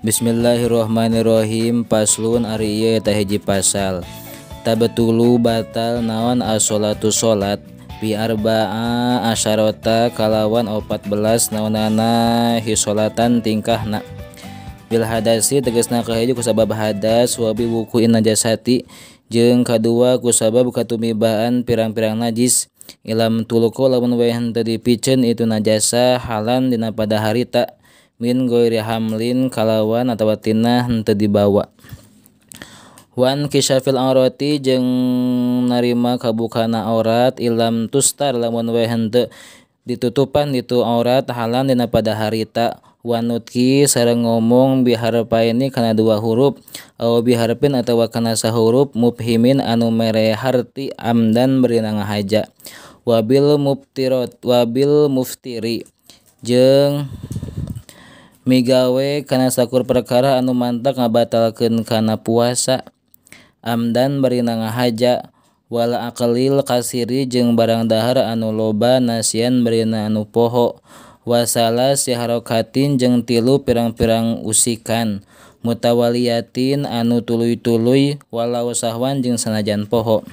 Bismillahirrahmanirrahim. Paslun ari ieu eta hiji pasal. Tabetulu batal naon as-sholatu salat bi arba'a asyarata kalawan 14 naonana hisolatan tingkahna. Bil hadasi tegasna kahiji kusabab hadas wa bi wuqu'in najasati jeung kadua kusabab katumibaan pirang-pirang najis ilam tulko lamun we henteu dipiceun itu najasa halan dina pada harita min ghairi hamlin kalawan atawa tina henteu dibawa. Wan kisyafil aurati jeung narima kabukana aurat ilam tustar lamun we henteu ditutupan itu aurat halan dina pada harita. Wanutki sareng ngomong biharpaini kana dua huruf au biharpin atawa kana sahurup mubhimin anu mere harti amdan beri ngahaja. Wabil muftirot wabil muftiri jeung migawe kana sakur perkara anu mantak ngabatalkeun kana puasa amdan bari ngahaja. Wala aqlil kasiri jeung barang dahar anu loba nasian bari anu poho. Wasala siharokatin jeung tilu pirang-pirang usikan mutawaliyatin anu tuluy-tuluy walau sahwan jeung sanajan poho.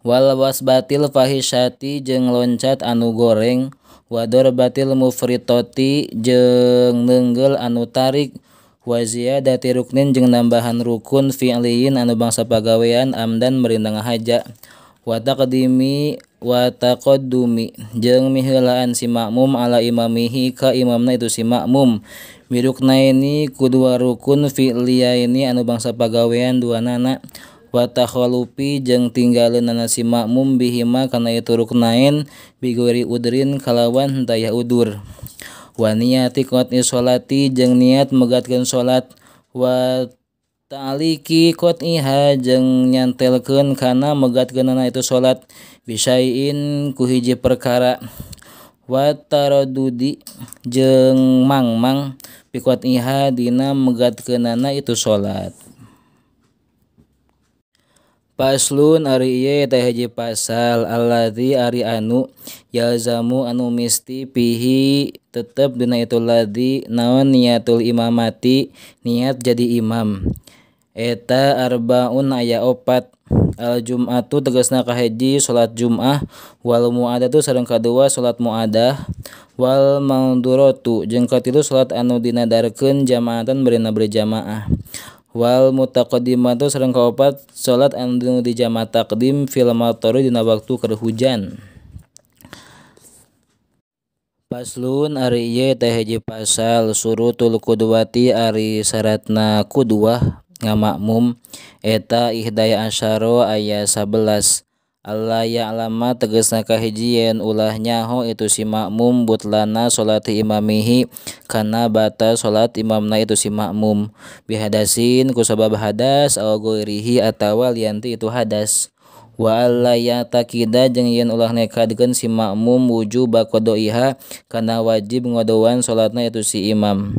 Wal wasbatil fahisyati jeung loncat anu goreng wador batil mufritoti jeung neunggel anu tarik wa ziyadati ruknin jeung nambahan rukun fi'liyin anu bangsa pagawean amdan bari ngahaja. Wa taqdimi wa taqaddumi jeung miheulaan si makmum ala imamihi ka imamna itu si makmum biruknaini ku dua rukun fi'liyaini anu bangsa pagawean duanana. Wa takhalufi jeung tinggaleunana si makmum bihima kana itu ruknain bigori udrin kalawan henteu aya udur. Wa niyati qat'i sholati jeung niat megatkeun salat. Wa ta'aliki qat'iha jeung nyantelkeun kana megatkeunana itu salat bisyai'in ku hiji perkara. Wa taradudi jeung mangmang bi qat'iha dina megatkeunana itu salat. Paslun ari ieu teh hiji pasal alladzi ari anu yalzamu anu misti pihi tetep dina itu ladzi naon niatul imamati niat jadi imam. Eta arbaun aya opat. Al jum'atu tegasna kahiji salat Jum'ah wal mu'adatu sareng kadua salat mu'adah wal mauduratu jeung katilu salat anu dinadarkeun jamaatan barina berjamaah. Wal mutaqaddimatu sareng kaopat salat anu dijama taqdim fil matari dina waktu keur hujan. Paslun ari ieu teh hiji pasal surutul qudwati ari syaratna qudwah ngamakmum eta ihdaya asyara aya 11. Allah ya'lama tegasna kahiji yen ulah nyaho itu si makmum butlana salati imamihi kana batal salat imamna itu si makmum bihadasin kusabab hadas aw ghairihi atawa lianti itu hadas. Wa alla ya'taqida jeung yen ulah nekadkeun si makmum wujuba qadaiha kana wajib ngodoan salatna itu si imam.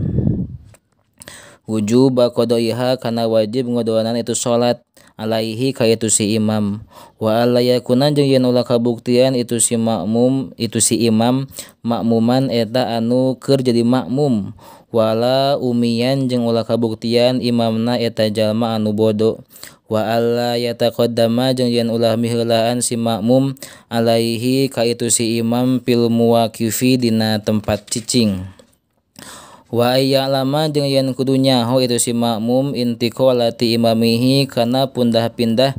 Wujuba qadaiha kana wajib ngodoanan itu salat alaihi ka itu si imam. Wa alla yakuna jeung yen ulah kabuktian itu si makmum itu si imam makmuman eta anu keur jadi makmum wala umiyan jeung ulah kabuktian imamna eta jalma anu bodoh. Wa alla yataqaddama jeung yen ulah miheulaan si makmum alaihi ka itu si imam fil muwaqifi dina tempat cicing. Wa ayya'lama jeung yen kudu nyaho itu si makmum intiqalati imamihi kana pundah-pindah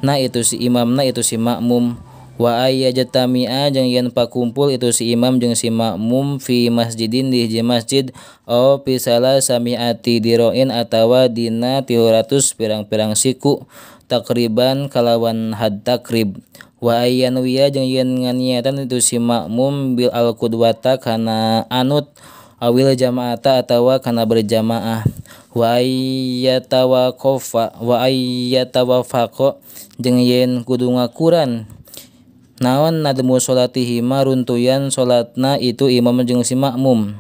na itu si imamna itu si makmum. Wa ayyajtami'a jeung yen pakumpul itu si imam jeung si makmum fi masjidin di hiji masjid au fi salasami'ati diroin atawa dina 300 pirang-pirang siku takriban kalawan had takrib. Wa ayyanwiya jeung yen nganiatan itu si makmum bil al-qudwata kana anut awil jamaata atawa kana berjamaah. Wa ayyatawaqafa wa ayyatawafaqa jeung yen kudu ngakuran naon nadmu salatihi maruntuyan salatna itu imam jeung si makmum.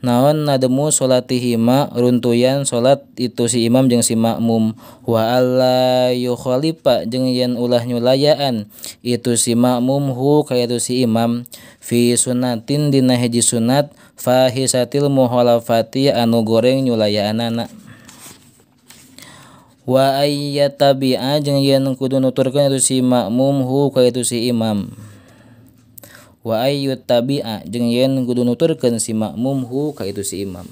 Naon nademu salatihima runtuyan salat itu si imam jeung si makmum wa alla yukhalifa jeung yen ulah nyulayaan itu si makmum hu ka itu si imam fi sunnatin dina hiji sunat fahisatil muhalafati anu goreng nyulayaanana wa ayyatabi'a jeung yen kudu nuturkeun itu si makmum hu ka itu si imam wa ayyutabi'a jeung yen kudu nuturkeun si makmum hu ka itu si imam.